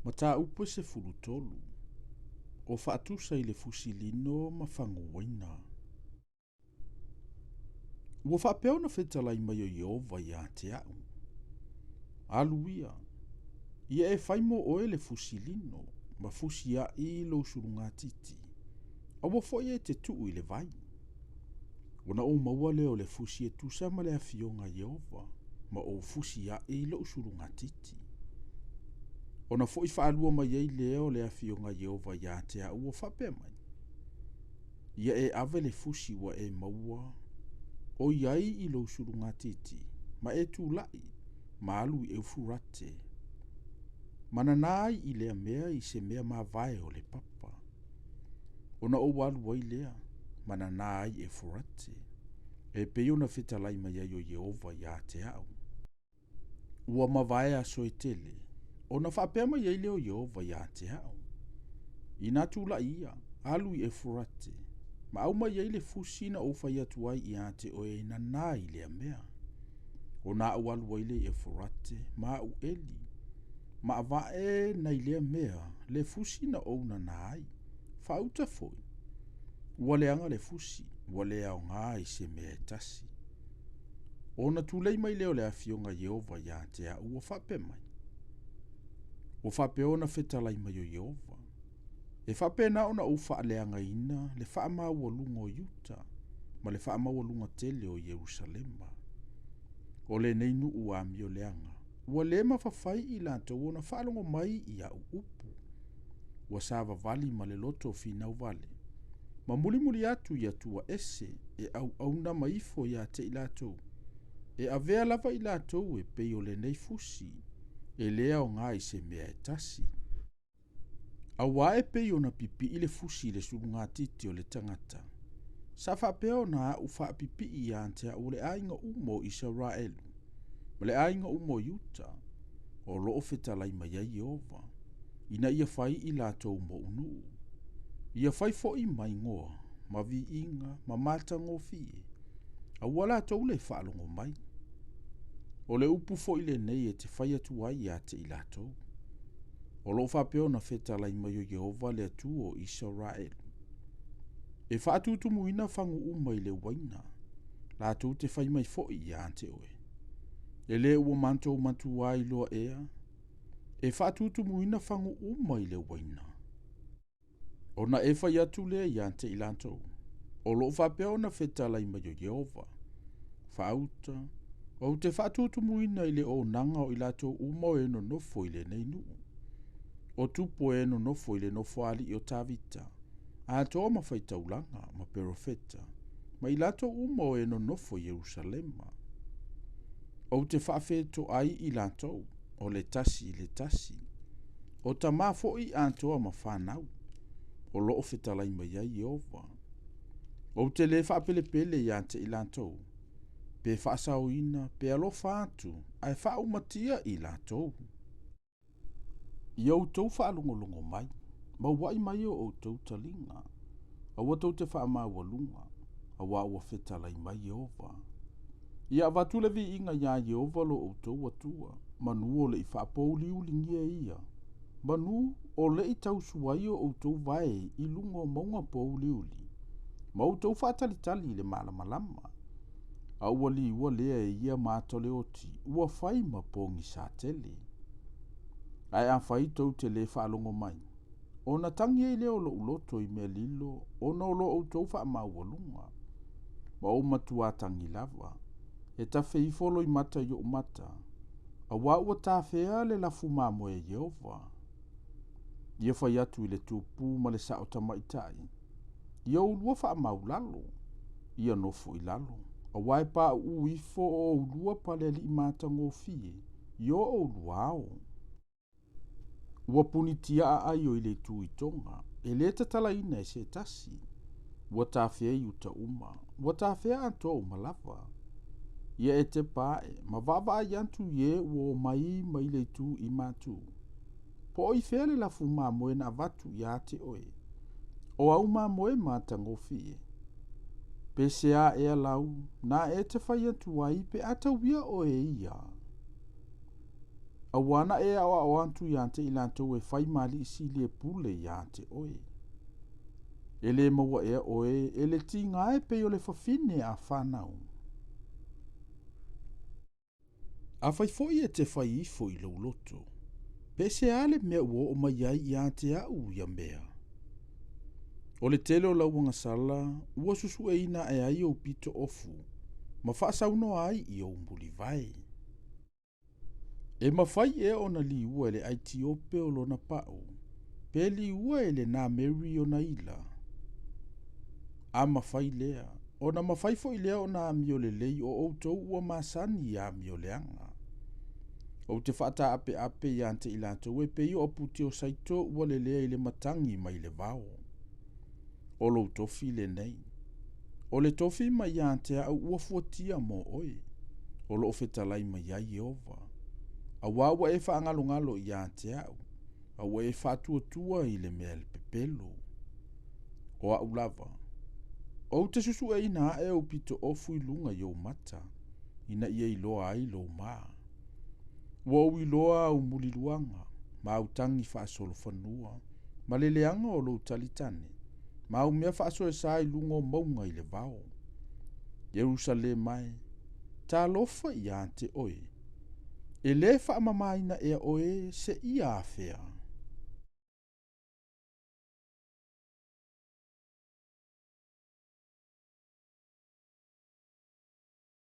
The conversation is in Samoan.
Mataupu e 13, o faatusa i le fusi lino ma fagu uaina. Ua faapea ona fetalai mai o Ieova ia te a'u, Alu ia, ia e fai mo oe le fusi lino, ma fusi a'i lou sulugatiti, aua foi e te tuu i le vai. Ona ou maua lea o le fusi e tusa ma le afioga a Ieova, ma ou fusi a'i lo'u sulugatiti. Ona fo'i faalua mai ai lea o le afioga a Ieova ia te a'u ua faapea mai, Ia e ave le fusi ua e maua o i ai i lou sulugatiti, ma e tula'i ma alu i Eufurate, ma nanā ai i lea mea i se mea mavae o le papa. Ona ou alu ai lea, ma nanā ai i Eufurate, e pei ona fetalai mai ai o Ieova ia te a'u. Ua mavae aso e tele, ona faapea mai ai lea o Ieova ia te a'u, Inā tula'i ia, alu i Eufurate, ma aumai ai le fusi na ou fai atu ai ia te oe e nanā i lea mea. Ona a'u alu ai lea i Eufurate, ma a'u eli, ma ava'e nai lea mea le fusi na ou nanā ai. Faauta foi, ua leaga le fusi, ua le aogā i se mea e tasi. Ona tulei mai lea o le afioga a Ieova ia te a'u ua faapea mai, Ua faapea ona fetalai mai o Ieova, e faapena ona ou faaleagaina le faamaualuga o Iuta ma le faamaualuga tele o Ierusalema. O lenei nuu amioleaga, ua le mafafai i latou ona faalogo mai i a'u upu, ua savavali ma le loto finau vale, ma mulimuli atu i Atua ese e auauna mai ifo ia te i latou, e avea lava i latou e pei o lenei fusi, e le aogā i se mea e tasi. Auā e pei ona pipii le fusi i le sulugatiti o le tagata, sa faapea ona a'u faapipii ia te a'u o le aiga uma o Isaraelu ma le aiga uma o Iuta, o loo fetalai mai ai Ieova, ina ia fai i latou mo'u nuu. Ia fai foi ma igoa, ma viiga, ma matagofie, a ua latou le faalogo mai. O le upu foi lenei e te fai atu ai ia te i latou. O loo faapea ona fetalai mai o Ieova le Atua o Isaraelu. E faatutumuina fagu uma i le uaina, latou te fai mai foi ia te oe. E le ua matou matuā iloa ea, e faatutumuina fagu uma i le uaina. Ona e fai atu lea ia te i latou, o loo faapea ona fetalai mai o Ieova, faauta, ou te faatutumuina i le onaga o i latou uma o e nonofo i lenei nuu. O tupu o e nonofo i le nofoalii o Tavita, atoa ma faitaulaga ma perofeta, ma i latou uma o e nonofo i Ierusalema. Ou te faafetoai i latou, o le tasi i le tasi, o tamā foi atoa ma fanau, o loo fetalai mai ai Ieova. Ou te lē faapelepele ia te i latou, pe faasaoina, pe alofa atu, ae faaumatia i latou. Ia outou faalogologo mai, ma ua'i mai o outou taliga, aua tou te faamaualuga, auā ua fetalai mai Ieova. Ia avatu le viiga iā Ieova lo outou Atua, manu o le i faapouliuligia ia, manu o le i tausu ai o outou vae i luga o mauga pouliuli, ma outou faatalitali i le malamalama, a ua liua lea e ia ma ata o le oti, ua fai ma pogisā tele. Ae afai tou te lē faalogo mai, ona tagi ai lea o lo'u loto i mea lilo ona o lo outou faamaualuga, ma ou matuā tagi lava, e tafe ifo loimata i o'u mata, auā ua tafea le lafu mamoe a Ieova. Ia fai atu i le tupu ma le sa'o tamaitai, ia oulua faamaulalo, ia nofo i lalo, auā e paʻuʻu ifo o oulua palealii matagofie i o oulua ao. Ua punitia aai o i le itu i Toga, e lē tatalaina e se tasi. Ua tafea i uta uma, ua tafea atoa uma lava. Ia e tepa aʻe, ma vaavaai atu i e ua omai mai le itu i Matu. Po o i fea le lafu mamoe na avatu ia te oe, o au mamoe matagofie? Pe sea ea lau na e te fai atu ai pe a tauia oe e ia? Auā na e aʻoaʻo atu iā te i latou e fai ma aliʻi sili e pule iā te oe. E lē maua ea oe e le tiga e pei o le fafine a whanau. Afai foi e te fai ifo i lou loto, pe se a le mea ua oo mai ai ia te au ia mea. O le tele o lau agasala ua susueina ae ai ou pito ofu, ma faasaunoa ai i ou mulivae. E mafai ea ona liua e le Aitiope o lona pau, pe liua e le Nameri ona ila. A mafai lea, ona mafai foi lea ona amio lelei o outou ua masani i amio leaga. Ou te faataapeape ia te i latou e pei o apute o saito ua lelea i le matagi mai le vao. O lou tofi lenei. O le tofi mai ia te au ua fuatia mo oe. O loo fetalai mai ai Ieova. Auā ua e faagalogalo ia te au, a ua e faatuatua i le mea le pepelo. O au lava, ou te susueina ae ou pito ofu i luga i ou mata, ina ia iloa ai lou mā. Ua ou iloa au muliluaga, ma au tagi faasolofanua, ma le leaga o lou talitane, ma au mea faasoesa i luga o mauga i le vao. Ierusalema e, talofa ia te oe. E lē faamamaina ea oe seia afea.